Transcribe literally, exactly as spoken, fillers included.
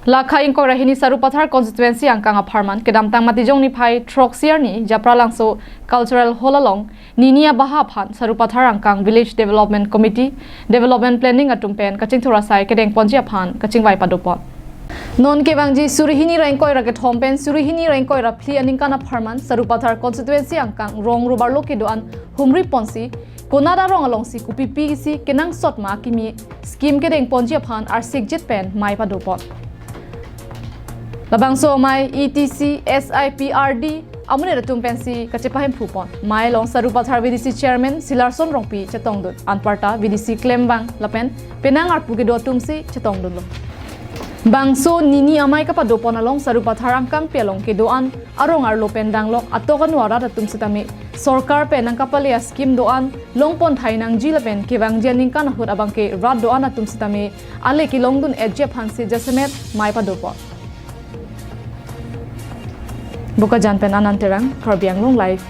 Lakha ingkoi ra hini Sarupathar constituency angkang apharman kedamtang Matijong niphai throksi arni Japralangso Cultural Hall along nini abaha aphan Sarupathar angkang Village Development Committee Development Planning atum pen kachingthur asai kedengponji aphan kachingvai padopon. Non kevangji suri hini ra ingkoi ra kethom pen suri hini ra ingkoi ra phli aningkan apharman Sarupathar constituency angkang rong rubarlo kedo-an humri ponsi konat arong alongsi kopipi si kenangsot ma kimi scheme kedengponji aphan arsikjit pen mai padopon. Labangso amei E T C, S I P R D amonit atum pensi kachepahemphu pon. Mei along Sarupathar V D C Chairman Silarson Rongpi chetongdun. Anparta V D C klembang lapen penang arpu kedo atumsi chetongdunlo. Bangso nini amei kapadopon along Sarupathar angkangpi along kedo-an arong arlo pen danglok atok anu arat atum sitame sorkar pen nangkapale a-scheme do-an longpon thai nangji lapen kevangji aningkan ahut abangke rat do-an atum sitame ale kelongdun-etji aphansi jasemet mai padopon. Bokajan pen Anand Terang, Karbi Anglong Live.